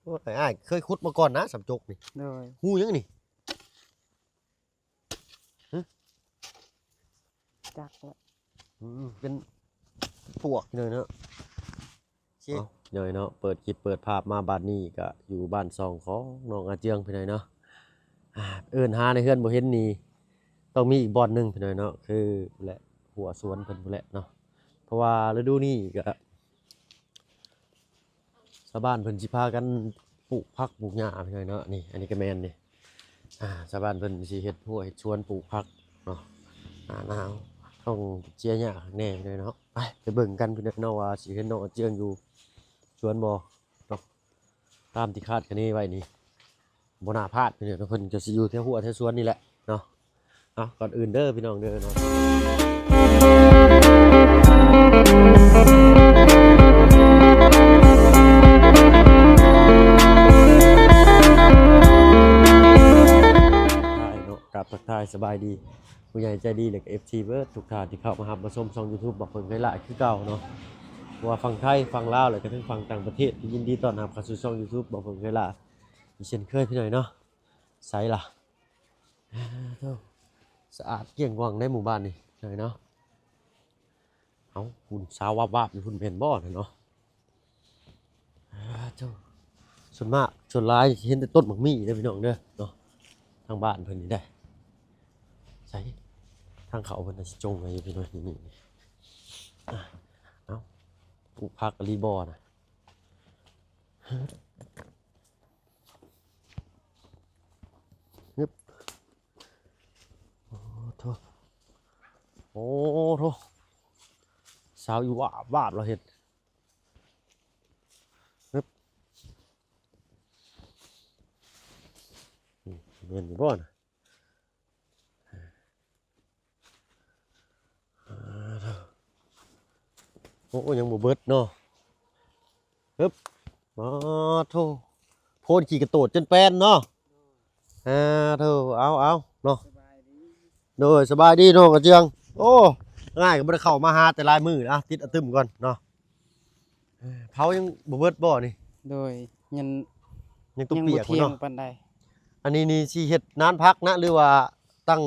ໂອ້ຍ ອ້າຍເຄີຍຂຸດມາກ່ອນນະ ສຳຈົກນີ້. ໂດຍ. ຮູຫຍັງນີ້? ຮະ? ຈັກລະ. ອືມ ເປັນພວກເລີຍເນາະ. ໂອເຄ ເອົາ ເນາະ ເນາະ ເປີດຄລິບເປີດພາບມາບາດນີ້ກະຢູ່ບ້ານຊ່ອງຂອງນ້ອງອາເຈືອງ ພີ່ນ້ອງເນາະ. ອ່າ ເອີ້ນຫາໃນເຮືອນບໍ່ເຫັນນີ້ ຕ້ອງມີອີກບ່ອນໜຶ່ງ ພີ່ນ້ອງເນາະ ຄືພຸ້ນແຫຼະ ຮົ້ວສວນເພິ່ນພຸ້ນແຫຼະເນາະ. ເພາະວ່າລະດູນີ້ກະ ຊາວບ້ານເພິ່ນຊິພາກັນປູກຜັກປູກຫຍ້າ ພີ່ນ້ອງເນາະ. ນີ້ ອັນນີ້ກະແມ່ນນີ້ ອ່າ ຊາວບ້ານເພິ່ນຊິເຮັດຮົ້ວເຮັດສວນປູກຜັກເນາະ. ໜ້າໜາວຕ້ອງເສຍຫຍ້າຄັກແນ່ ພີ່ນ້ອງເນາະ. ໄປ ໄປເບິ່ງກັນ ພີ່ນ້ອງເນາະ ວ່າຊິເຫັນນ້ອງອາເຈືອງຢູ່ສວນບໍ່ເນາະ. ຕາມທີ່ຄາດຄະເນໄວ້ນີ້ ບໍ່ໜ້າພາດ ພີ່ນ້ອງເນາະ ເພິ່ນກະຊິຢູ່ແຖວຮົ້ວແຖວສວນນີ້ແຫຼະເນາະ. ເອົາ ກ່ອນອື່ນເດີພີ່ນ້ອງເດີເນາະ ເນາະ ກາບທັກທາຍສະບາຍດີ ຜູ້ໃຫຍ່ໃຈດີ ແລະກະເອັຟຊີເບິດທຸກທ່ານທີ່ເຂົ້າມາຮັບມາຊົມຊ່ອງຢູທູບ ບອກເພິ່ນເຄີຍຫຼາຍຄືເກົ່າເນາະ. ບໍ່ວ່າຝັ່ງໄທ ຝັ່ງລາວ ແລະກະທັງຝັ່ງຕ່າງປະເທດ ກໍຍິນດີຕ້ອນຮັບເຂົ້າສູ່ຊ່ອງຢູທູບ ບອກເພິ່ນເຄີຍຫຼາຍ ອີກເຊັ່ນເຄີຍ ພີ່ນ້ອງເນາະ. ໃສລະ? ໂທ້ ສະອາດກ້ຽງກວາງໃນໝູ່ບ້ານນີ້ ພີ່ນ້ອງເນາະ. ເອົ້າ ພຸ້ນ ສາວວາບໆຢູ່ພຸ້ນແມ່ນບໍ່ນະເນາະ? ໂທ້ ສ່ວນມາກສ່ວນຫຼາຍເຫັນແຕ່ຕົ້ນໝາກມີ້ເດີພີ່ນ້ອງເດີເນາະ ທາງບ້ານເພິ່ນນີ້ໄດ໋. ໃສ ທາງເຂົ້າເພິ່ນຊິຈົ່ງໄວ້ຢູ່ພີ່ນ້ອງ ນີ້ ນີ້ ອ່າ ເອົ້າ ປູກຜັກອີ່ຫຼີບໍ່ນະ? ຮຶບ ໂອ້ໂທ້ ໂອ້ໂທ້ ສາວຢູ່ວາບໆລາວເຮັດ ຮຶບ ນີ້ ແມ່ນຢູ່ບໍ່ນະ? ໂອ້ ຍັງບໍ່ເບິດເນາະ. ຮຶບ ອໍ ໂທ້ ໂພນຂີ້ກະໂຕດຈົນແປນເນາະ. ອ່າ ໂທ້ ເອົາ ເອົາເນາະ. ສະບາຍດີ ໂດຍ ສະບາຍດີນ້ອງອາເຈືອງ. ໂອ້ ອ້າຍກໍບໍ່ໄດ້ເຂົ້າມາຫາແຕ່ຫຼາຍມື້ນະ ຕິດອະຕຶມກ່ອນເນາະ. ເອີ ເຜົາຍັງບໍ່ເບິດບໍ່ນີ້? ໂດຍ ຍັງ ຍັງຕົວປຽກຢູ່ເນາະ ຍັງບໍ່ທ່ຽງປານໃດ. ອັນນີ້ນີ້ຊິເຮັດນານຜັກນະ ຫຼືວ່າຕັ້ງ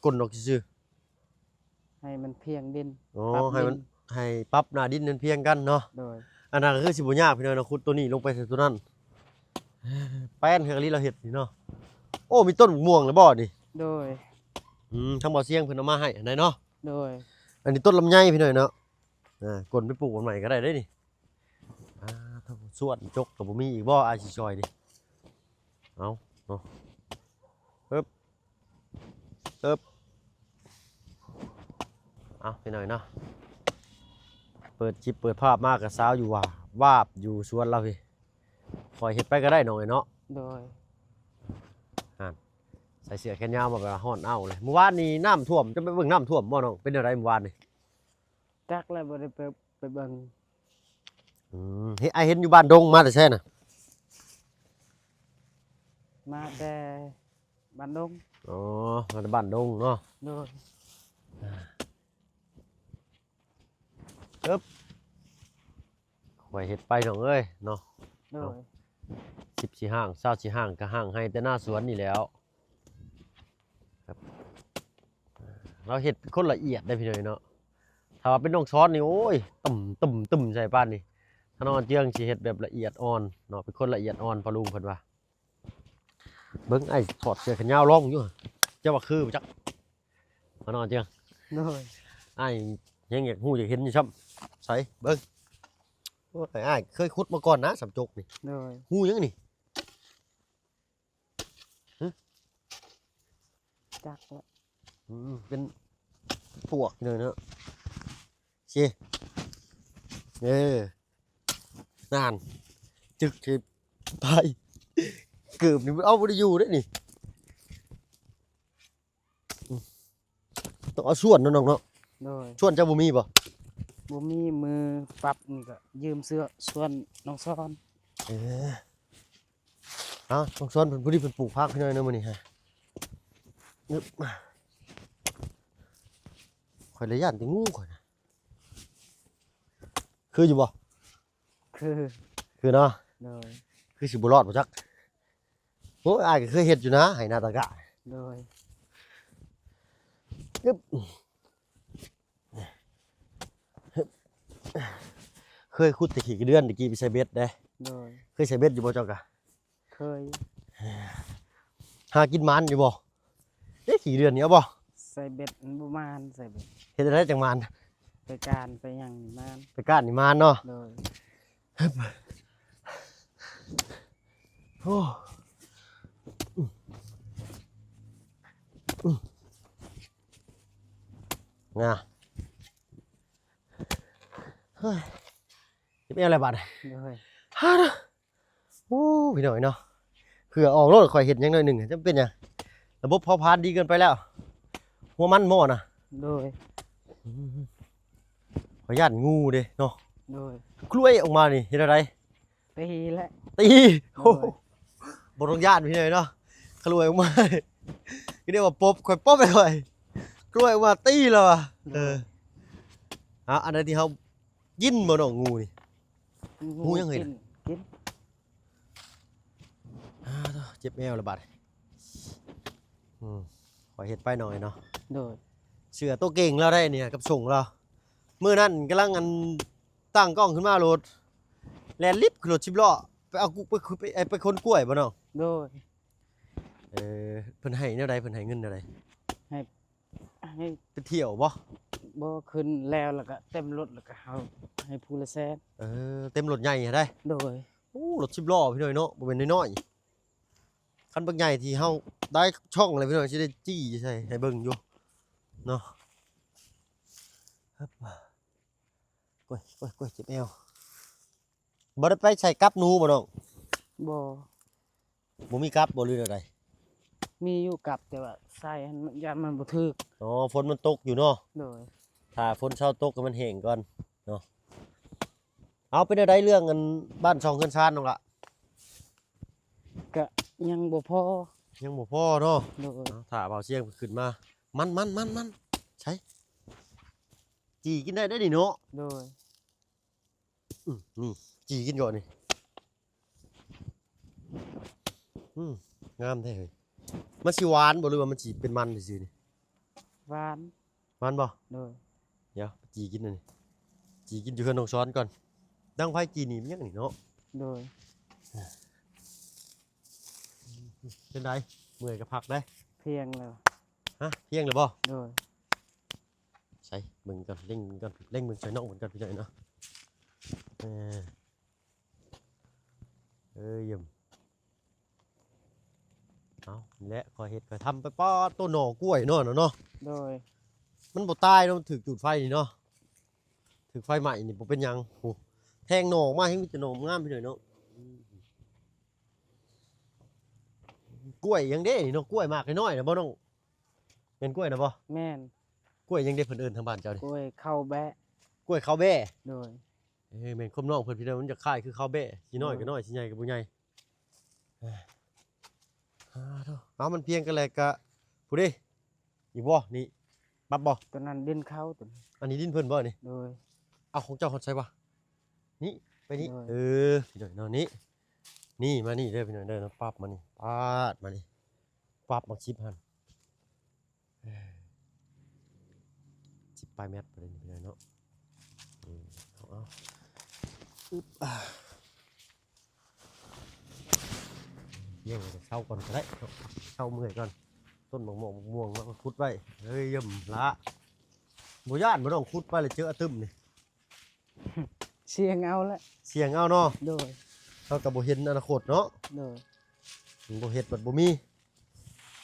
ກົ້ນອອກຊື່ໆ? ໃຫ້ມັນພຽງດິນ ອໍ ປັບດິນ ໃຫ້ມັນ ໃຫ້ປັບໜ້າດິນໃຫ້ມັນພຽງກັນເນາະ. ໂດຍ ອັນນັ້ນກໍຄືຊິບໍ່ຍາກພີ່ນ້ອງເນາະ ຂຸດຕົວນີ້ລົງໄປໃສ່ຕົວນັ້ນ. ແປ້ນຄືກະລີລາວເຮັດນີ້ເນາະ. ໂອ້ ມີຕົ້ນໝາກມ່ວງແລ້ວບໍ່ນີ້? ໂດຍ ອືມ ທາງບໍ່ສຽງເພິ່ນເອົາມາໃຫ້ຫັ້ນໃດເນາະ. ໂດຍ ອັນນີ້ຕົ້ນລຳໄຍພີ່ນ້ອງເນາະ. ອ່າ ກົ້ນໄປປູກບ່ອນໃໝ່ກໍໄດ້ເດ້ນີ້. ອ່າ ຖ້າສວນຈົກກໍບໍ່ມີອີກບໍ່ ອ້າຍຊິຊ່ອຍນີ້? ເອົາເນາະ ເອີບ ເອີບ ເອົາ ພີ່ນ້ອງເນາະ ເປີດຄລິບເປີດພາບມາກໍສາວຢູ່ວ່າວາບຢູ່ສວນລາວພີ້. ຄ່ອຍເຮັດໄປກໍໄດ້ນ້ອງເອີຍເນາະ. ໂດຍ ຫັ້ນ ໃສ່ເສື້ອແຂນຍາວມາແບບຮ້ອນເອົາເລີຍ. ມື້ວານນີ້ນ້ຳຖ້ວມ ເຈົ້າໄປເບິ່ງນ້ຳຖ້ວມບໍ່ນ້ອງ? ເປັນແນວໃດມື້ວານນີ້? ຈັກແລ້ວ ບໍ່ໄດ້ໄປ ໄປເບິ່ງ. ອືມ ເຮັດ ອ້າຍເຫັນຢູ່ບ້ານດົງ ມາແຕ່ໃສນະ? ມາແຕ່ບ້ານດົງ. ອໍ ມາແຕ່ບ້ານດົງເນາະ. ໂດຍ ເອີບ ຂ້ອຍເຮັດໄປນ້ອງເອີຍເນາະ. ໂດຍ ເນາະ ສິບສີ່ຫ້າງ ຊາວສີ່ຫ້າງ ກໍຫ້າງໄຮ່ແຕ່ນາສວນນີ້ແຫຼ້ວ. ລາວເຮັດເປັນຄົນລະອຽດເດ້ພີ່ນ້ອງເນາະ. ຖ້າວ່າເປັນນ້ອງສອນນີ້ ໂອ້ຍ ຕຶ້ມໆໆໃສ່ປານນີ້. ຖ້ານ້ອງອາເຈືອງຊິເຮັດແບບລະອຽດອ່ອນເນາະ ເປັນຄົນລະອຽດອ່ອນ ພໍ່ລຸງເພິ່ນວ່າ. ເບິ່ງ ອ້າຍຖອດເສື້ອແຂນຍາວລອງຢູ່ ເຈົ້າວ່າຄືບໍ່ຈັກ ພໍ່ນ້ອງອາເຈືອງ. ໂດຍ ອ້າຍຍັງຢາກຮູ້ຢາກເຫັນຢູ່ຊ້ຳ. ໃສ ເບິ່ງ ໂອ້ຍ ອ້າຍເຄີຍຂຸດມາກ່ອນນະ ສຳຈົກນີ້. ໂດຍ ຮູຫຍັງນີ້? ຮະ? ຈັກລະ. ອືມ ເປັນພວກເລີຍເນາະ. ເຊ ເອີ ນັ້ນ ຈຶກຊິໄປ ເກີບນີ້ມັນເອົາບໍ່ໄດ້ຢູ່ເດ້ນີ້. ອືມ ຕ້ອງເອົາສ່ວນເນາະນ້ອງເນາະ. ໂດຍ ສ່ວນເຈົ້າບໍ່ມີບໍ່? ບໍ່ມີ ມື້ປັບນີ້ກໍຢືມເສື້ອສ່ວນນ້ອງສອນ. ເອີ ເອົາ ນ້ອງສອນເພິ່ນ ພໍດີເພິ່ນປູກຜັກພີ່ນ້ອງເນາະມື້ນີ້ຮະ. ອຶບ ຂ້ອຍລະຢ້ານແຕ່ງູຂ້ອຍນະ. ຄືຢູ່ບໍ່? ຄື ຄືເນາະ. ໂດຍ ຄືຊິບໍ່ລອດບໍ່ຈັກ. ໂອ້ຍ ອ້າຍກໍເຄີຍເຮັດຢູ່ນະ ໄຮ່ນາຕາກະ. ໂດຍ. ເຄີຍຂຸດແຕ່ຂີ້ກະເດືອນ ແຕ່ກີ້ໄປໃສ່ເບັດເດ້. ໂດຍ. ເຄີຍໃສ່ເບັດຢູ່ບໍ່ເຈົ້າກະ? ເຄີຍ. ຫາກິນໝານຢູ່ບໍ່? ເອີ ຂີ້ເດືອນນີ້ເອົາບໍ່? ໃສ່ເບັດມັນບໍ່ມານ ໃສ່ເບັດ. ເຮັດຈັ່ງໃດຈັ່ງມານ? ໄປການໄປຫຍັງນີ້ມານ. ໄປການນີ້ມານເນາະ. ໂດຍ. ໂອ້ ນະ ເຮີ້ຍ ເຈັບແອວແລ້ວບາດ. ໂດຍ. ຮາ ໂອ້ ພີ່ນ້ອງເອີຍເນາະ ເຫື່ອອອກໂລດ. ຂ້ອຍເຮັດຫຍັງໜ້ອຍໜຶ່ງ ຈະເປັນຫຍັງ? ລະບົບເຜົາຜານດີເກີນໄປແລ້ວ ຫົວມັນໝໍ້ນະ. ໂດຍ. ອືມ ຂ້ອຍຢ້ານງູເດ້ເນາະ. ໂດຍ. ກລ້ວຍອອກມານີ້ເຮັດແນວໃດ? ຕີແຫຼະ. ຕີ. ໂດຍ. ໂອ້ ບໍ່ຕ້ອງຢ້ານພີ່ນ້ອງເນາະ ກລ້ວຍອອກມາ ກໍໄດ້ວ່າປົບ ຂ້ອຍປົບໃຫ້ຂ້ອຍ ກລ້ວຍອອກມາຕີແລ້ວວ່າ. ໂດຍ. ເອີ ອາ ອັນໃດທີ່ເຮົາ ກິນບໍ່ນ້ອງງູນີ້? ງູຫຍັງເຮີ້ຍ? ກິນ ກິນ. ອາ ເຈັບແອວລະບາດ. ອືມ ຂ້ອຍເຮັດໄປນ້ອຍເນາະ. ໂດຍ. ເສື້ອໂຕເກັ່ງລາວໄດ໋ນີ້ ກັບສົ້ງລາວ. ມື້ນັ້ນກຳລັງ ອັນ ຕັ້ງກ້ອງຂຶ້ນມາໂລດ ແລ່ນລິບຂຶ້ນລົດສິບລໍ້ ໄປເອົາ ໄປ ໄປ ໄປຂົນກ້ວຍບໍ່ນ້ອງ? ໂດຍ. ເອີ ເພິ່ນໃຫ້ແນວໃດ? ເພິ່ນໃຫ້ເງິນແນວໃດ? ໃຫ້ ໃຫ້ ໄປທ່ຽວບໍ່? ບໍ່ ຂຶ້ນແລ້ວ ແລ້ວກໍເຕັມລົດ ແລ້ວກໍເຮົາໃຫ້ຜູ້ລະແສນ. ເອີ ເຕັມລົດໃຫຍ່ຫັ້ນໃດ໋. ໂດຍ. ໂອ້ ລົດສິບລໍ້ພີ່ນ້ອງເນາະ ບໍ່ແມ່ນນ້ອຍໆ. ຄັນບັກໃຫຍ່ທີ່ເຮົາໄດ້ຊ່ອງແລ້ວພີ່ນ້ອງ ຊິໄດ້ຈີ່ໃສ່ໃຫ້ເບິ່ງຢູ່ເນາະ. ໂອ້ຍ ໂອ້ຍ ໂອ້ຍ ເຈັບແອວ. ບໍ່ໄດ້ໄປໃສ່ກັບໜູບໍ່ນ້ອງ? ບໍ່. ບໍ່ມີກັບບໍ່ ຫຼືແນວໃດ? ມີຢູ່ກັບ ແຕ່ວ່າໃສ່ຫັ້ນ ຢ້ານມັນບໍ່ຖືກ. ອໍ ຝົນມັນຕົກຢູ່ເນາະ. ໂດຍ. ຖ້າຝົນເຊົາຕົກໃຫ້ມັນແຫ້ງກ່ອນເນາະ. ເອົາ ເປັນແນວໃດເລື່ອງ ອັນ ບ້ານຊ່ອງເຮືອນຊານນ້ອງລະ? ກະຍັງບໍ່ພໍ. ຍັງບໍ່ພໍເນາະ. ໂດຍ. ເອົາ ຖ້າບ່າວຊຽງເພິ່ນຂຶ້ນມາ. ມັນ ມັນ ມັນ ມັນ ໃສ? ຈີ່ກິນໄດ້ເດ້ນີ້ເນາະ. ໂດຍ. ອືມ ນີ້ ຈີ່ກິນກ່ອນນີ້. ອືມ ງາມແທ້ເຮີ້ຍ. ມັນຊິຫວານບໍ່ ຫຼືວ່າມັນຊິເປັນມັນຊື່ໆນີ້? ຫວານ. ຫວານບໍ່? ໂດຍ. ດຽວ ຈີ່ກິນອັນນີ້ ຈີ່ກິນຢູ່ເຮືອນນ້ອງຊອນກ່ອນ. ດັງໄຟຈີ່ໜີບຫຍັງນີ້ເນາະ. ໂດຍ. ເປັນໃດ? ເມື່ອຍກໍພັກໄດ໋. ພຽງແລ້ວ. ຮະ? ພຽງແລ້ວບໍ່? ໂດຍ. ໃສ ເບິ່ງກ່ອນ ເລັງເບິ່ງກ່ອນ ເລັງເບິ່ງໃສ່ນ້ອງເບິ່ງກ່ອນ ພີ່ນ້ອງເນາະ. ເອີ ເອີ ຢ້ຽມ. ເອົາ ນີ້ແຫຼະ ຂ້ອຍເຮັດ ຂ້ອຍທຳໄປ. ປ້າ ໂຕໜໍ່ກ້ວຍເນາະ ເນາະ. ໂດຍ. ມັນບໍ່ຕາຍເນາະ ມັນຖືກຈູດໄຟນີ້ເນາະ. ຖືກໄຟໄໝ້ນີ້ບໍ່ເປັນຫຍັງ. ໂອ້ ແທງໜໍ່ອອກມາ ແຮງມີແຕ່ໜໍ່ງາມ ພີ່ນ້ອງເນາະ. ອືມ ກ້ວຍຫຍັງເດ້ນີ້ເນາະ ກ້ວຍໝາກນ້ອຍໆນະບໍ່ນ້ອງ? ແມ່ນກ້ວຍນະບໍ່? ແມ່ນ. ກ້ວຍຫຍັງເດ້ເພິ່ນເອີ້ນທາງບ້ານເຈົ້ານີ້? ກ້ວຍເຂົ້າແບ້. ກ້ວຍເຂົ້າແບ້. ໂດຍ. ເອີ ແມ່ນຄວາມນ້ອງເພິ່ນ ພີ່ນ້ອງ ມັນຈະຄ້າຍຄືເຂົ້າແບ້ ຊິນ້ອຍກໍນ້ອຍ ຊິໃຫຍ່ກໍບໍ່ໃຫຍ່. ເອົາ ມັນພຽງກັນແຫຼະ ກະຜູ້ເດ້ ອີກບໍ່? ນີ້ປັບບໍ່? ຕົວນັ້ນດິນເຂົາ ຕົວນັ້ນ. ອັນນີ້ດິນເພິ່ນບໍ່ນີ້? ໂດຍ. ເອົາ ຂອງເຈົ້າຮອດໃສວະ? ນີ້ ໄປນີ້. ໂດຍ. ເອີ ພີ່ນ້ອງເນາະ ນີ້ ນີ້ ມານີ້ເດີ ພີ່ນ້ອງເດີ ປັບມານີ້ ປາດມານີ້ ປັບໝາກສິບຫັ້ນ. ເອີ ສິບປາຍແມັດໄປເລີຍນີ້ ພີ່ນ້ອງເນາະ. ອືມ ເອົາ ອຶບ ອາ ເອົາ ເຊົາກ່ອນກໍໄດ້ເນາະ ເຊົາເມື່ອຍກ່ອນ. ຕົ້ນໝາກມ່ວງ ໝາກມ່ວງເຮົາກໍຂຸດໄວ້. ເຮີ້ຍ ຢ້ຽມລະ ບໍ່ຢ້ານບໍ່ນ້ອງ ຂຸດໄປແລ້ວເຈີອະຕຶມນີ້? ສ່ຽງເອົາແຫຼະ ສ່ຽງເອົາເນາະ. ໂດຍ. ເຮົາກໍບໍ່ເຫັນອະນາຄົດເນາະ. ໂດຍ. ມັນບໍ່ເຮັດບັດບໍ່ມີ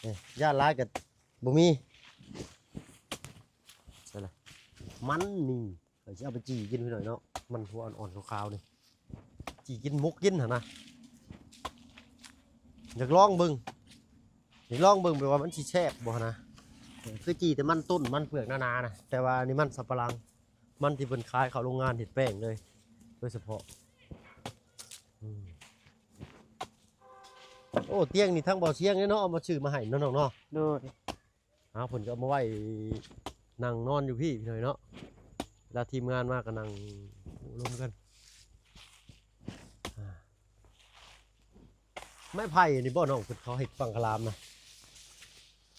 ເອີ ຢ້ານຫຼາຍກໍບໍ່ມີ. ໃສ່ລະ ມັນນີ້ ຂ້ອຍຊິເອົາໄປຈີ່ກິນພີ່ນ້ອງເນາະ ມັນຫົວອ່ອນໆຂາວໆນີ້ ຈີ່ກິນໝົກກິນຫັ້ນນະ. ຢາກລອງເບິ່ງ ຢາກລອງເບິ່ງແບບວ່າມັນຊິແຊບບໍ່ຫັ້ນນະ. ເອີ ຄືຈີ່ແຕ່ມັນຕົ້ນ ມັນເປືອກໜາໆນະ ແຕ່ວ່າອັນນີ້ມັນສຳປະຫຼັງ ມັນທີ່ເພິ່ນຂາຍເຂົ້າໂຮງງານເຮັດແປ້ງເລີຍ ໂດຍສະເພາະ. ອືມ ໂອ້ ຕຽງນີ້ທາງບ່າວຊຽງເດ້ເນາະ ເອົາມາຊື້ມາໃຫ້ເນາະນ້ອງເນາະ. ໂດຍ. ເອົາ ເພິ່ນກໍເອົາມາໄວ້ນັ່ງນອນຢູ່ພີ້ ພີ່ນ້ອງເນາະ. ແລ້ວທີມງານມາກໍນັ່ງລົມກັນ ອາ. ໄມ້ໄຜ່ນີ້ບໍ່ນ້ອງ ເພິ່ນເຂົາເຮັດບັງຄະລາມນະ?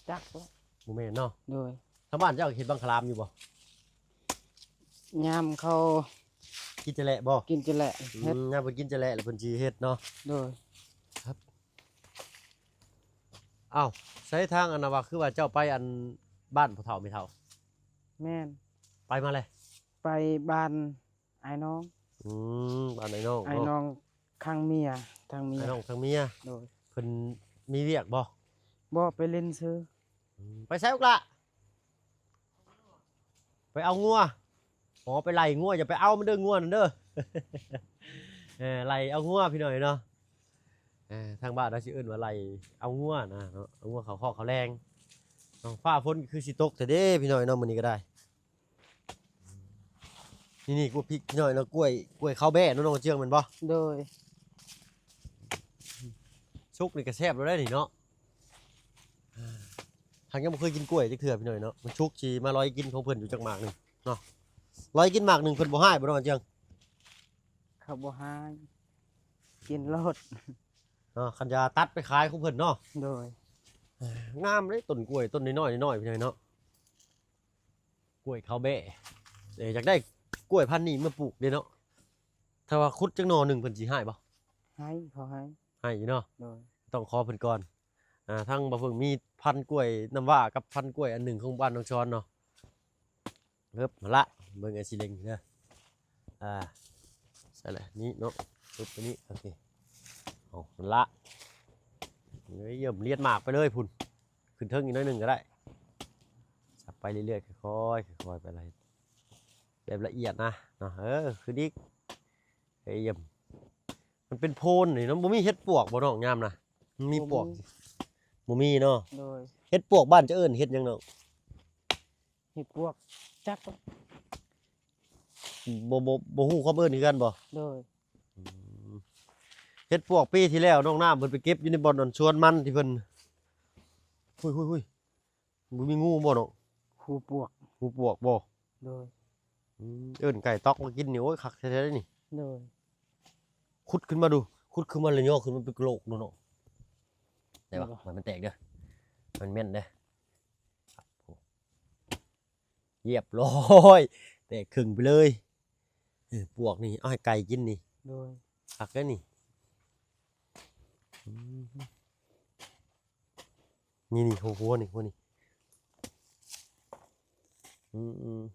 ຈັກແຫຼະ ບໍ່ແມ່ນເນາະ. ໂດຍ. ທາງບ້ານເຈົ້າເຮັດບັງຄະລາມຢູ່ບໍ່? ຍາມເຂົາກິນຈະແລະບໍ່? ກິນຈະແລະ ອືມ ເຮັດ ຍາມເພິ່ນກິນຈະແລະແລ້ວເພິ່ນຊິເຮັດເນາະ. ໂດຍ. ອ້າວ ໃສທາງອັນນະວ່າ ຄືວ່າເຈົ້າໄປອັນບ້ານພໍ່ເຖົ້າແມ່ເຖົ້າ? ແມ່ນ. ໄປມາແລ້ວ? ໄປບ້ານອ້າຍນ້ອງ. ອືມ ບ້ານອ້າຍນ້ອງເນາະ ອ້າຍນ້ອງທາງເມຍ ທາງເມຍ ອ້າຍນ້ອງທາງເມຍ. ໂດຍ. ເພິ່ນມີວຽກບໍ່? ບໍ່ ໄປຫຼິ້ນຊື່. ອືມ ໄປໃສລູກຫຼ້າ? ໄປເອົາງົວ. ອໍ ໄປໄລ່ງົວ ຢ່າໄປເອົາມັນເດີ ງົວນັ້ນເດີ. ເອີ ໄລ່ເອົາງົວພີ່ນ້ອງເນາະ. ເອີ ທາງບ້ານເຮົາຊິເອີ້ນວ່າໄລ່ເອົາງົວນະເນາະ ເອົາງົວເຂົ້າຄອກເຂົ້າແລງເນາະ. ຟ້າຝົນຄືຊິຕົກແທ້ເດ້ພີ່ນ້ອງເນາະ ມື້ນີ້ກໍໄດ້. ນີ້ໆ ກວຍພິກພີ່ນ້ອງເນາະ ກວຍ ກວຍເຂົ້າແບ້ເນາະ ນ້ອງເຈືອງແມ່ນບໍ່? ໂດຍ. ສຸກນີ້ກໍແຊບແລ້ວໄດ໋ນີ້ເນາະ. ຫາກຍັງບໍ່ເຄີຍກິນກ້ວຍຈັກເທື່ອພີ່ນ້ອງເນາະ ມັນສຸກຊິມາລອຍກິນຂອງເພິ່ນຢູ່ຈັກໝາກໜຶ່ງເນາະ. ລອຍກິນໝາກໜຶ່ງເພິ່ນບໍ່ຮ້າຍບໍ່ນ້ອງເຈືອງ? ເຂົາບໍ່ຮ້າຍ ກິນໂລດເນາະ ຄັນຢາຕັດໄປຂາຍຂອງເພິ່ນເນາະ. ໂດຍ. ງາມເດ້ຕົ້ນກ້ວຍ ຕົ້ນນ້ອຍໆ ນ້ອຍໆ ພີ່ນ້ອງເນາະ. ກ້ວຍເຂົ້າແບ້ ເອີ ຢາກໄດ້ກ້ວຍພັນນີ້ມາປູກເດ້ເນາະ. ຖ້າວ່າຂຸດຈັກໜໍ່ໜຶ່ງເພິ່ນຊິໃຫ້ບໍ່? ໃຫ້ ເຂົາໃຫ້ ໃຫ້ຢູ່ເນາະ. ໂດຍ. ຕ້ອງຂໍເພິ່ນກ່ອນ. ອ່າ ທາງບ່າວເພິ່ງມີພັນກ້ວຍນ້ຳວ້າກັບພັນກ້ວຍອັນໜຶ່ງຂອງບ້ານໜອງຊອນເນາະ. ເອີບ ຫັ້ນລະ ເບິ່ງໄອ້ຊິເລັງເດີ. ອ່າ ໃສ່ແຫຼະ ນີ້ເນາະ ປຶບ ຕົວນີ້ ໂອເຄ. ເອົາ ຫັ້ນລະ ເອີຍ ເຫຍິ້ມລຽນໝາກໄປເລີຍພຸ້ນ ຂຶ້ນເທິງອີກໜ້ອຍໜຶ່ງກໍໄດ້. ສັບໄປເລື້ອຍໆ ຄ່ອຍໆ ຄ່ອຍໆ ໄປເລີຍ ແບບລະອຽດນະເນາະ. ເອີ ຂຶ້ນອີກ ເອີຍ ຢ້ຽມ. ມັນເປັນໂພນນີ້ເນາະ ບໍ່ມີເຫັດປວກບໍ່ນ້ອງ ຍາມນະ? ມັນມີປວກ ບໍ່ມີ ບໍ່ມີເນາະ. ໂດຍ. ເຫັດປວກບ້ານເຈົ້າເອີ້ນເຫັດຫຍັງນ້ອງ? ເຫັດປວກ ຈັກ ບໍ່ ບໍ່ ບໍ່ຮູ້ຄວາມເອີ້ນຄືກັນບໍ່? ໂດຍ. ອືມ ເຫັດປວກປີທີ່ແລ້ວນ້ອງນ້ຳເພິ່ນໄປເກັບຢູ່ໃນບ່ອນອັນສວນມັນທີ່ເພິ່ນ ຫຸ້ຍໆໆ ບໍ່ມີງູບໍ່ນ້ອງ? ຫູປວກ ຫູປວກບໍ່? ໂດຍ. ອືມ ເອີ້ນໄກ່ຕອກມາກິນນີ້ ໂອ້ຍ ຄັກແທ້ໆເດ້ນີ້. ໂດຍ. ຂຸດຂຶ້ນມາດູ ຂຸດຂຶ້ນມາແລ້ວຍໍຂຶ້ນມາເປັນກະໂຫຼກໂລດເນາະ. ໄດ້ບໍ່? ບໍ່ ໃຫ້ມັນແຕກເດີ ໃຫ້ມັນແມ່ນເດີ. ຮຽບຮ້ອຍ ແຕກເຄິ່ງໄປເລີຍ. ເອີ ປວກນີ້ ເອົາໃຫ້ໄກ່ກິນນີ້. ໂດຍ. ຄັກເດ້ນີ້. ອືມ ນີ້ໆ ຫົວໆ ນີ້ ຫົວນີ້. ອືມໆ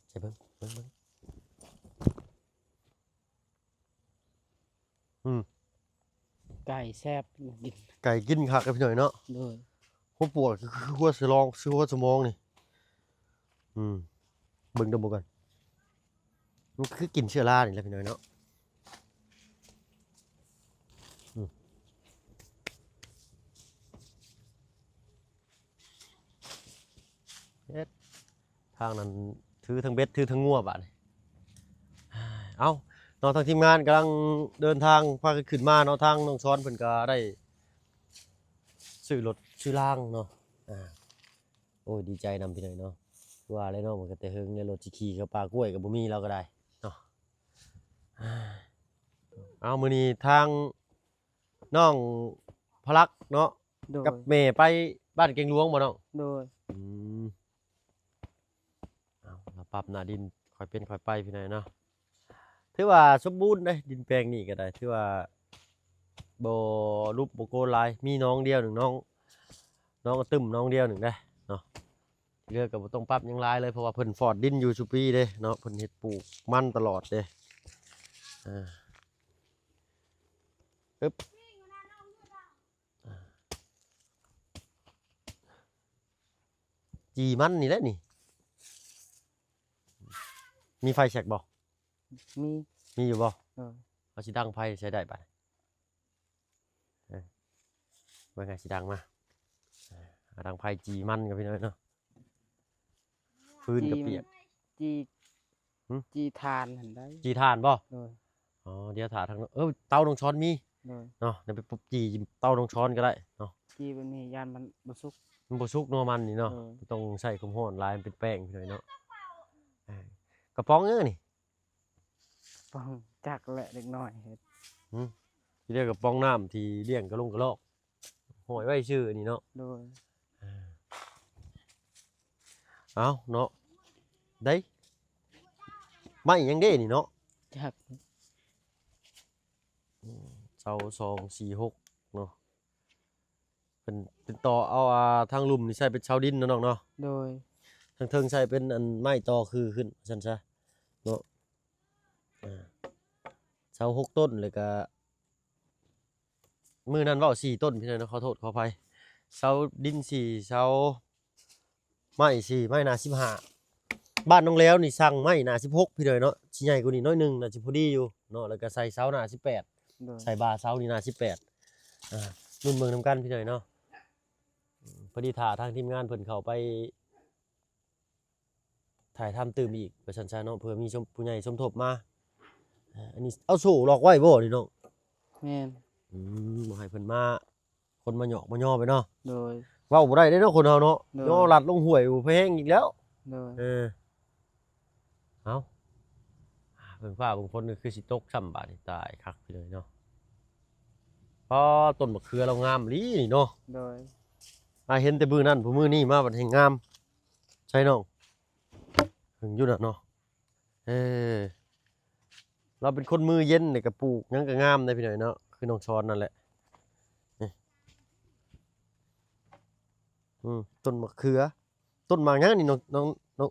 ໃສ່ເບິ່ງ ເບິ່ງ ເບິ່ງ. ອືມ ໄກ່ແຊບກິນ ໄກ່ກິນຄັກເດ້ພີ່ນ້ອງເນາະ. ໂດຍ. ຫົວປວກຄືຫົວສະຫຼອງ ຄືຫົວສະໝອງນີ້. ອືມ ເບິ່ງເດີ ເບິ່ງກ່ອນ ມັນຄືກິນເຊື້ອລານີ້ແຫຼະພີ່ນ້ອງເນາະ. ອືມ ເຮັດ ທາງນັ້ນຖືທັງເບັດ ຖືທັງງົວບາດນີ້. ເອົາເນາະ ທາງທີມງານກຳລັງເດີນທາງພາກັນຂຶ້ນມາເນາະ. ທາງນ້ອງຊອນເພິ່ນກໍໄດ້ຊື້ລົດຊື້ລາງເນາະ. ອ່າ ໂອ້ຍ ດີໃຈນຳພີ່ນ້ອງເນາະ. ວ່າແລ້ວເນາະ ມັນກໍແຕ່ເຫິງແລ້ວ ລົດຊິຂີ່ເຂົ້າປ່າກ້ວຍກໍບໍ່ມີ ລາວກໍໄດ້ເນາະ. ເອົາ ມື້ນີ້ທາງນ້ອງພະລັກເນາະ ໂດຍ ກັບແມ່ໄປບ້ານແກງຫຼວງບໍ່ນ້ອງ? ໂດຍ. ອືມ ເອົາ ປັບໜ້າດິນຄ່ອຍເປັນຄ່ອຍໄປພີ່ນ້ອງເນາະ. ຖືວ່າສົມບູນເດ້ ດິນແປງນີ້ກໍໄດ້ ຖືວ່າບໍ່ຫຼຸບບໍ່ໂກນຫຼາຍ ມີໜອງດຽວໜຶ່ງ ໜອງ ໜອງກະຕຶ້ມໜອງດຽວໜຶ່ງເດ້ເນາະ. ເຫຼືອກໍບໍ່ຕ້ອງປັບຫຍັງຫຼາຍເລີຍ ເພາະວ່າເພິ່ນຟອດດິນຢູ່ຊຸປີເດ້ເນາະ ເພິ່ນເຮັດປູກມັນຕະຫຼອດເດ້. ອ່າ ອຶບ ຈີ່ມັນນີ້ແຫຼະນີ້. ມີໄຟແຊັກບໍ່? ມີ ມີຢູ່ບໍ່? ເອີ ເຮົາຊິດັງໄຟໃຊ້ໄດ້ບາດນີ້. ເອີ ເບິ່ງໃຫ້ຊິດັງມາ ເອີ ດັງໄຟຈີ່ມັນກັບພີ່ນ້ອງເນາະ. ຟືນກໍປຽກ ຈີ່ ຫຶ? ຈີ່ຖ່ານຫັ້ນໄດ໋. ຈີ່ຖ່ານບໍ່? ໂດຍ. ອໍ ດຽວຖ້າທາງ ເອີ ເຕົານ້ອງຊອນມີ. ໂດຍ. ເນາະ ດຽວໄປປຸບຈີ່ເຕົານ້ອງຊອນກໍໄດ້ເນາະ. ຈີ່ແບບນີ້ຢ້ານມັນບໍ່ສຸກ ມັນບໍ່ສຸກເນາະ ມັນນີ້ເນາະ. ໂດຍ. ຕ້ອງໃຊ້ຄວາມຮ້ອນຫຼາຍ ມັນເປັນແປ້ງພີ່ນ້ອງເນາະ. ເອີ ກະປ໋ອງຫຍັງນີ້? ປ່ອງຈັກແຫຼະເດັກນ້ອຍເຮັດ. ຫືມ ທີ່ເດີກະປ່ອງນ້ຳທີ່ລ້ຽງກະລົງກະລອກ ຫ້ອຍໄວ້ຊື່ອັນນີ້ເນາະ. ໂດຍ. ເອົາເນາະ ໄດ້ ໄມ້ຫຍັງເດ້ນີ້ເນາະ? ຈັກ. ເສົາສອງ ສີ່ ຫົກເນາະ ເປັນ ເປັນຕໍ່ເອົາ ອ່າ ທາງລຸ່ມນີ້ໃສ່ເປັນເສົາດິນເນາະນ້ອງເນາະ. ໂດຍ. ທາງເທິງໃສ່ເປັນອັນໄມ້ຕໍ່ຄືຂຶ້ນ ວ່າຊັ້ນຊະເນາະ. ອ່າ ເສົາຫົກຕົ້ນ ແລ້ວກະ ມື້ນັ້ນເວົ້າສີ່ຕົ້ນ ພີ່ນ້ອງເນາະ ຂໍໂທດຂໍອະໄພ. ເສົາດິນສີ່ ເສົາໄມ້ສີ່ ໄມ້ໜ້າສິບຫ້າ. ບ້ານນ້ອງແລ້ວນີ້ສັ່ງໄມ້ໜ້າສິບຫົກ ພີ່ນ້ອງເນາະ ຊິໃຫຍ່ກວ່ານີ້ໜ້ອຍໜຶ່ງ ໜ້າຊິພໍດີຢູ່ເນາະ ແລ້ວກະໃສ່ເສົາໜ້າສິບແປດ. ໂດຍ. ໃສ່ບ່າເສົານີ້ໜ້າສິບແປດ. ອ່າ ລຸ້ນເບິ່ງນຳກັນ ພີ່ນ້ອງເນາະ. ພໍດີຖ້າທາງທີມງານເພິ່ນເຂົ້າໄປ ຖ່າຍທຳຕື່ມອີກ ວ່າຊັ້ນຊະເນາະ ເພື່ອມີສົມ ຜູ້ໃຫຍ່ສົມທົບມາ. ເອີ ອັນນີ້ເອົາໂສ້ລັອກໄວ້ບໍ່ນີ້ນ້ອງ? ແມ່ນ. ອືມ ບໍ່ໃຫ້ເພິ່ນມາ ຄົນມາຫຍອກມາຍໍໄປເນາະ. ໂດຍ. ເວົ້າບໍ່ໄດ້ເດ້ເນາະ ຄົນເຮົາເນາະ. ໂດຍ. ຍໍລັດລົງຫ້ວຍ ໂອ້ ແພງອີກແລ້ວ. ໂດຍ. ເອີ ເອົ້າ ເບິ່ງຟ້າເບິ່ງຝົນຄືຊິຕົກຊ້ຳບາດນີ້ ຕາຍຄັກໄປເລີຍເນາະ. ອໍ ຕົ້ນບັກເຂືອລາວງາມອີ່ຫຼີນີ້ເນາະ. ໂດຍ. ອາ ເຫັນແຕ່ມື້ນັ້ນ ຜູ້ມື້ນີ້ມາບັດແຮ່ງງາມ. ໃຊ່ນ້ອງ? ເຖິງຢູ່ນະເນາະ. ເອີ ລາວເປັນຄົນມືເຢັນນີ້ ກະປູກຫຍັງກະງາມເດ້ ພີ່ນ້ອງເນາະ ຄືນ້ອງຊອນນັ້ນແຫຼະ. ນີ້ ອືມ ຕົ້ນມະເຂືອ ຕົ້ນໝາກຫຍັງນີ້ນ້ອງ ນ້ອງ ນ້ອງ?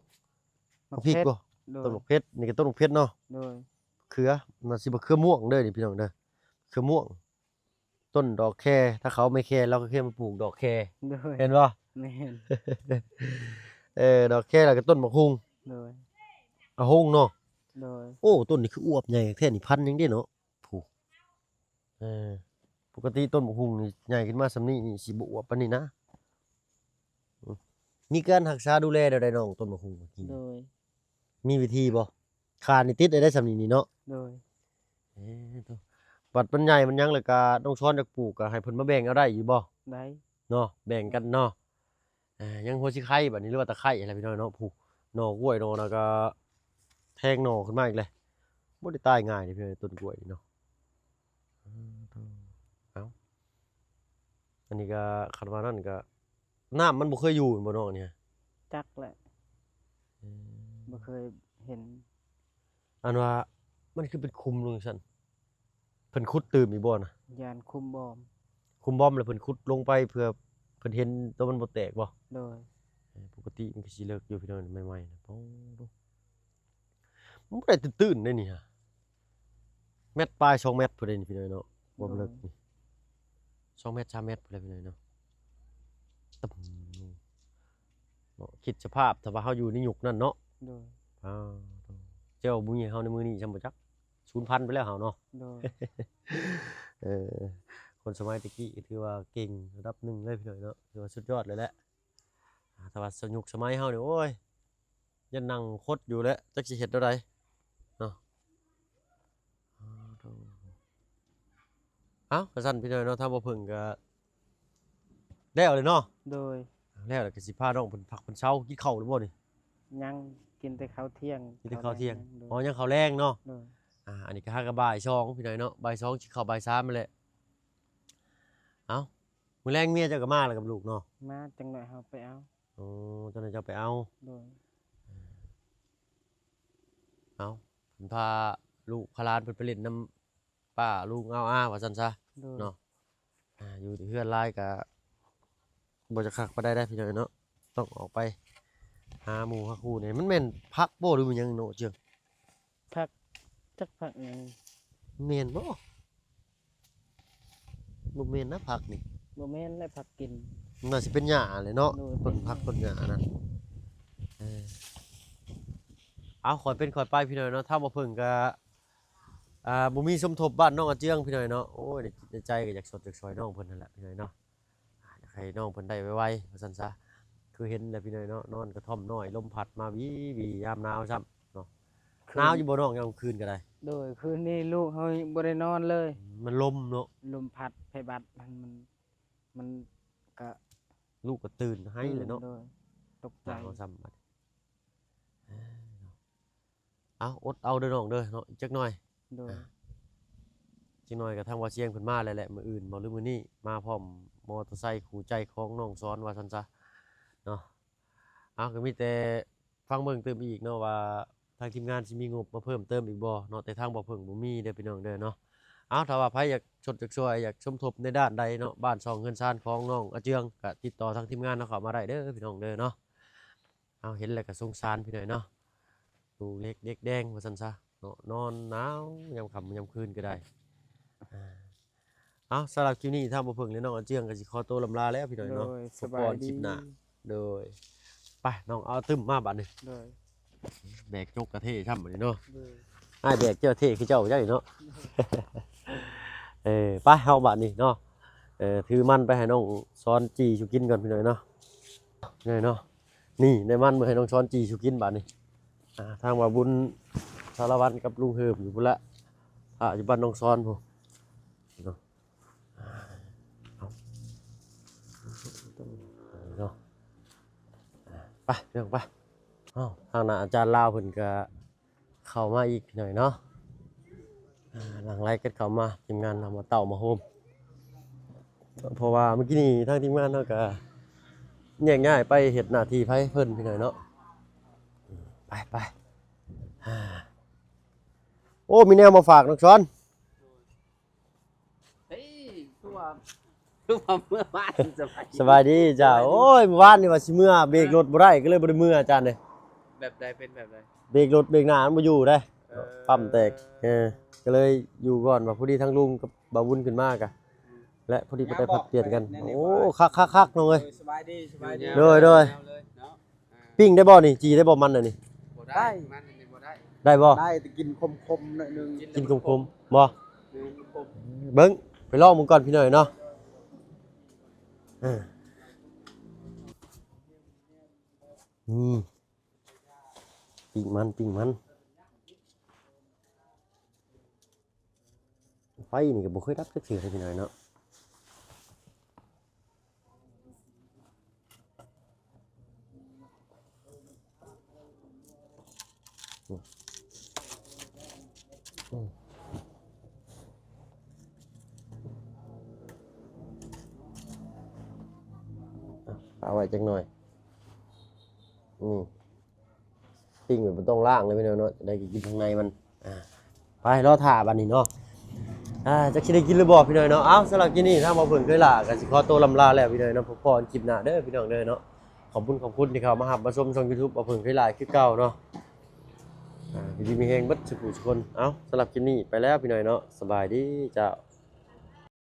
ໝາກພິກບໍ່? ໂດຍ. ຕົ້ນໝາກເຜັດ ນີ້ກະຕົ້ນໝາກເຜັດເນາະ. ໂດຍ. ເຂືອ ມັນຊິມະເຂືອມ່ວງເດີນີ້ ພີ່ນ້ອງເດີ ເຂືອມ່ວງ. ຕົ້ນດອກແຄ ຖ້າເຂົາແມ່ແຄ ລາວກະເຄີຍມາປູກດອກແຄ. ໂດຍ. ເຫັນບໍ່? ແມ່ນ. ເອີ ດອກແຄ ແລ້ວກະຕົ້ນໝາກຫຸ່ງ. ໂດຍ. ອາ ຫຸ່ງເນາະ. ໂດຍ. ໂອ້ ຕົ້ນນີ້ຄືອວບໃຫຍ່ແທ້ນີ້ ພັນຫຍັງເດ້ເນາະ ຜູ້ ເອີ ປົກກະຕິຕົ້ນໝາກຫຸ່ງນີ້ໃຫຍ່ຂຶ້ນມາສ່ຳນີ້ນີ້ ຊິບໍ່ອວບປານນີ້ນະ. ອືມ ມີການຮັກສາດູແລແນວໃດນ້ອງ ຕົ້ນໝາກຫຸ່ງ? ໂດຍ. ມີວິທີບໍ່? ຄານນີ້ຕິດໄດ້ສ່ຳນີ້ນີ້ເນາະ. ໂດຍ. ເອີ ໂຕ ບັດມັນໃຫຍ່ມັນຫຍັງແລ້ວກະ ນ້ອງຊອນຢາກປູກກະໃຫ້ເພິ່ນມາແບ່ງເອົາໄດ້ຢູ່ບໍ່? ໄດ້. ເນາະ ແບ່ງກັນເນາະ. ເອີ ຍັງຫົວຊິໄຄບາດນີ້ ຫຼືວ່າຕະໄຄຫັ້ນແຫຼະ ພີ່ນ້ອງເນາະ. ຜູ້ ໜໍ່ກ້ວຍໜໍ່ນະກະແທງໜໍ່ຂຶ້ນມາອີກແລ້ວ. ບໍ່ໄດ້ຕາຍງ່າຍເດ້ພີ່ນ້ອງ ຕົ້ນກ້ວຍນີ້ເນາະ. ເອີ ໂຕ ເອົ້າ ອັນນີ້ກະ ຄັນວ່ານັ້ນກະ ນ້ຳມັນບໍ່ເຄີຍຢູ່ແມ່ນບໍ່ນ້ອງອັນນີ້? ຈັກແຫຼະ. ເອີ ບໍ່ເຄີຍເຫັນ. ອັນວ່າມັນຄືເປັນຂຸມລົງຈັ່ງຊັ້ນ ເພິ່ນຂຸດຕື່ມອີກບໍ່ນະ? ຢ້ານຂຸມບອມ. ຂຸມບອມແລ້ວເພິ່ນຂຸດລົງໄປເພື່ອເພິ່ນເຫັນ ແຕ່ມັນບໍ່ແຕກບໍ່? ໂດຍ. ເອີ ປົກກະຕິມັນກະຊິເລິກຢູ່ພີ່ນ້ອງ ໃໝ່ໆນະ. ໂອ້ ມັນບໍ່ໄດ້ຕື້ນໆເດ້ນີ້ຫະ ແມັດປາຍ ສອງແມັດພຸ້ນເດ້ນີ້ພີ່ນ້ອງເນາະ. ຄວາມເລິກນີ້ ໂດຍ ສອງແມັດ ສາມແມັດພຸ້ນແຫຼະພີ່ນ້ອງເນາະ. ຕຶ້ມ ເນາະ ຄິດສະພາບຖ້າວ່າເຮົາຢູ່ໃນຍຸກນັ້ນເນາະ. ໂດຍ. ອ້າວ ເຈົ້າ ບໍ່ມີເຮົາໃນມື້ນີ້ຊ້ຳບໍ່ຈັກ ສູນພັນໄປແລ້ວເຮົາເນາະ. ໂດຍ. ເອີ ຄົນສະໄໝແຕ່ກີ້ກະຖືວ່າເກັ່ງລະດັບໜຶ່ງເລີຍພີ່ນ້ອງເນາະ ຖືວ່າສຸດຍອດເລີຍແຫຼະ. ອາ ຖ້າວ່າສະ ຍຸກສະໄໝເຮົານີ້ ໂອ້ຍ ຢ້ານນັ່ງຄົດຢູ່ແຫຼະ ຈັກຊິເຮັດແນວໃດເນາະ. ອ້າວ ໂທ້ ເອົ້າ ກະຊັ້ນພີ່ນ້ອງເນາະ ທາງບໍ່ເພິ່ງກະແລ້ວເລີຍເນາະ. ໂດຍ. ແລ້ວ ແລ້ວກະຊິພານ້ອງເພິ່ນພັກເພິ່ນເຊົາ. ກິນເຂົ້າແລ້ວບໍ່ນີ້? ຍັງ ກິນແຕ່ເຂົ້າທ່ຽງ. ກິນແຕ່ເຂົ້າທ່ຽງ. ໂດຍ. ອໍ ຍັງເຂົ້າແລງເນາະ. ໂດຍ. ອາ ອັນນີ້ກະຫາກະບ່າຍສອງພີ່ນ້ອງເນາະ ບ່າຍສອງຊິເຂົ້າບ່າຍສາມຫັ້ນແຫຼະ. ເອົ້າ ມື້ແລງເມຍເຈົ້າກະມາແລ້ວກັບລູກເນາະ? ມາ ຈັກໜ້ອຍເຮົາໄປເອົາ. ໂອ້ ເຈົ້າໜ້ອຍເຈົ້າໄປເອົາ. ໂດຍ. ເອົາ ເພິ່ນພາລູກພາຫຼານເພິ່ນໄປຫຼິ້ນນຳປ້າລຸງອາວອາວ່າຊັ້ນຊະ. ໂດຍ. ເນາະ ອາ ຢູ່ແຕ່ເຮືອນຫຼາຍກະບໍ່ຈັກຄັກປານໃດເດ້ພີ່ນ້ອງເນາະ ຕ້ອງອອກໄປຫາໝູ່ຫາຄູ່ແດ່. ມັນແມ່ນຜັກບໍ່ ຫຼືແມ່ນຫຍັງເນາະເຈືອງ? ຜັກ ຈັກຜັກຫຍັງ ແມ່ນບໍ່? ບໍ່ແມ່ນນະຜັກນີ້. ບໍ່ແມ່ນແຫຼະ ຜັກກິນ. ໜ້າຊິເປັນຫຍ້າແຫຼະເນາະ. ໂດຍ. ຕົ້ນຜັກຕົ້ນຫຍ້ານັ້ນ. ເອີ ເອົາ ຄ່ອຍເປັນຄ່ອຍໄປພີ່ນ້ອງເນາະ. ທາງບໍ່ເພິ່ງກະ ອ່າ ບໍ່ມີສົມທົບບ້ານນ້ອງອາເຈືອງພີ່ນ້ອງເນາະ. ໂອ້ຍ ໃນໃຈກະຢາກຊົດຢາກຊ່ອຍນ້ອງເພິ່ນຫັ້ນແຫຼະພີ່ນ້ອງເນາະ. ຢາກໃຫ້ນ້ອງເພິ່ນໄດ້ໄວໆວ່າຊັ້ນຊະ. ຄືເຫັນແຫຼະພີ່ນ້ອງເນາະ ນອນກະທ່ອມນ້ອຍ ລົມພັດມາວີໆ ຍາມໜາວຊ້ຳເນາະ. ຄືນ ໜາວຢູ່ບໍ່ນ້ອງ ຍາມກາງຄືນກະໄດ້? ໂດຍ. ຄືນນີ້ລູກເຮົາບໍ່ໄດ້ນອນເລີຍ. ອືມ ມັນລົມເນາະ. ລົມພັດ ໄພບັດ ມັນ ມັນ ມັນກະ ລູກກະຕື່ນໄຫ້ແຫຼະເນາະ. ໂດຍ. ຕົກໃຈ ໜາວຊ້ຳບັດ. ເອົາ ອົດເອົາເດີນ້ອງເດີເນາະ ອີກຈັກໜ້ອຍ ໂດຍ ອ່າ ຈັກໜ້ອຍກໍທາງບ່າວຊຽງເພິ່ນມາແລ້ວແຫຼະ ມື້ອື່ນບໍ່ ຫຼືມື້ນີ້ ມາພ້ອມມໍເຕີໄຊຄູ່ໃຈຂອງນ້ອງສອນວ່າຊັ້ນຊະເນາະ. ເອົາ ກໍມີແຕ່ຟັງເບິ່ງຕື່ມອີກເນາະ ວ່າທາງທີມງານຊິມີງົບມາເພີ່ມເຕີມອີກບໍ່ເນາະ ແຕ່ທາງບ່າວເຜິ້ງບໍ່ມີເດີພີ່ນ້ອງເດີເນາະ. ເອົາ ຖ້າວ່າໃຜຢາກຊົດຢາກຊ່ວຍ ຢາກສົມທົບໃນດ້ານໃດເນາະ ບ້ານຊ່ອງເຮືອນຊານຂອງນ້ອງອາເຈືອງ ກໍຕິດຕໍ່ທາງທີມງານເຮົາເຂົ້າມາໄດ້ເດີພີ່ນ້ອງເດີເນາະ. ເຮົາເຫັນແລ້ວກໍສົງສານພີ່ນ້ອງເນາະ ລູກເລັກເດັກແດງວ່າຊັ້ນຊະເນາະ ນອນໜາວຍາມຄ່ຳຍາມຄືນກໍໄດ້. ອ່າ ເອົາ ສຳລັບຄລິບນີ້ທາງບ່າວເຜິ້ງ ແລະ ນ້ອງອາເຈືອງກໍຊິຂໍໂຕລ່ຳລາແລ້ວພີ່ນ້ອງເນາະ. ໂດຍ ພົບພໍ້ຄລິບໜ້າ ສະບາຍດີ. ໂດຍ ໄປນ້ອງ ເອົາຕື່ມມາບາດນີ້. ໂດຍ ແບກຈົກກະເທ່ຊ້ຳບາດນີ້ເນາະ. ໂດຍ ອ້າຍແບກເຈົ້າເທ່ຄືເຈົ້າໃຫຍ່ເນາະ. ເອີ ໄປເຮົາບາດນີ້ເນາະ ເອີ ຖືມັນໄປໃຫ້ນ້ອງສອນຈີ່ສູ່ກິນກ່ອນພີ່ນ້ອງເນາະ. ນີ້ເນາະ ນີ້ໄດ້ມັນມາໃຫ້ນ້ອງສອນຈີ່ສູ່ກິນບາດນີ້. ອ່າ ທາງບ່າວບຸນ ສາລະວັນກັບລຸງເຮີມຢູ່ພຸ້ນລະ ຖ້າຢູ່ບ້ານນ້ອງສອນພຸ້ນເນາະ. ອ່າ ເອົາເນາະ ໄປເລື່ອງໄປ. ເອົ້າ ທາງໜ້າອາຈານລາວເພິ່ນກະເຂົ້າມາອີກໜ້ອຍເນາະ. ອ່າ ຫຼັ່ງໄຫຼກັນເຂົ້າມາ ທີມງານເຮົາມາເຕົ້າມາໂຮມ ເພາະວ່າມື້ກີ້ນີ້ທາງທີມງານເຮົາກະແຍກຍ້າຍໄປເຮັດໜ້າທີ່ໃຜເພິ່ນພີ່ນ້ອງເນາະ. ໄປໆ ອ່າ ໂອ້ ມີແນວມາຝາກນ້ອງສອນ. ເຮີ້ຍ ຄືວ່າ ຄືວ່າເມື່ອວານ ສະບາຍດີ ສະບາຍດີເຈົ້າ. ໂອ້ຍ ມື້ວານນີ້ວ່າຊິເມືອ ເບກລົດບໍ່ໄດ້ ກໍເລີຍບໍ່ໄດ້ເມືອອາຈານເດ້. ແບບໃດ ເປັນແບບໃດ? ເບກລົດເບກໜ້າມັນບໍ່ຢູ່ເດ້ ເອີ ປ້ຳແຕກ ເອີ ກໍເລີຍຢູ່ກ່ອນ. ວ່າພໍດີທາງລຸງກັບບ່າວບຸນຂຶ້ນມາກະ ອືມ ແລະ ພໍດີໄປໄດ້ຜັດປ່ຽນກັນ. ໂອ້ ຄັກໆໆ ນ້ອງເອີຍ. ໂດຍ ສະບາຍດີ ສະບາຍດີ. ໂດຍ ໂດຍ ເອົາເລີຍເນາະ. ອ່າ ປີ້ງໄດ້ບໍ່ນີ້? ຈີ່ໄດ້ບໍ່ມັນອັນນີ້? ບໍ່ໄດ້ ໄດ້ບໍ່? ໄດ້ ແຕ່ກິນຂົມໆໜ້ອຍໜຶ່ງ. ກິນຂົມໆບໍ່? ແມ່ນ ຂົມ. ເບິ່ງ ໄປລອງເບິ່ງກ່ອນພີ່ນ້ອງເນາະ. ເອີ ນີ້ ປີ້ງມັນ ປີ້ງມັນ. ໄຟນີ້ກໍບໍ່ເຄີຍດັບຈັກເທື່ອເດ້ພີ່ນ້ອງເນາະ. ອ່ະ ປະໄວ້ຈັກໜ້ອຍ. ນີ້ ປີ້ງແບບບໍ່ຕ້ອງລ້າງເລີຍພີ່ນ້ອງເນາະ ໄດ້ກິນທາງໃນມັນ. ອ່າ ໄປລໍຖ້າບາດນີ້ເນາະ. ອ່າ ຈັກຊິໄດ້ກິນຫຼືບໍ່ພີ່ນ້ອງເນາະ. ເອົ້າ ສຳລັບຄລິບນີ້ທາງບ່າວເຜິ້ງເຄີຍຫຼ້າກໍຊິຂໍໂຕລ່ຳລາແລ້ວພີ່ນ້ອງເນາະ. ພົບພໍ້ກັນຄລິບໜ້າເດີພີ່ນ້ອງເດີເນາະ. ຂອບຄຸນ ຂອບຄຸນທີ່ເຂົ້າມາຮັບມາຊົມຊ່ອງຢູທູບບ່າວເຜິ້ງເຄີຍຫຼ້າຄືເກົ່າເນາະ. ອ່າ ຢູ່ດີມີແຮງເບິດສູ່ຜູ້ສູ່ຄົນ. ເອົ້າ ສຳລັບຄລິບນີ້ໄປແລ້ວພີ່ນ້ອງເນາະ. ສະບາຍດີເຈົ້າ.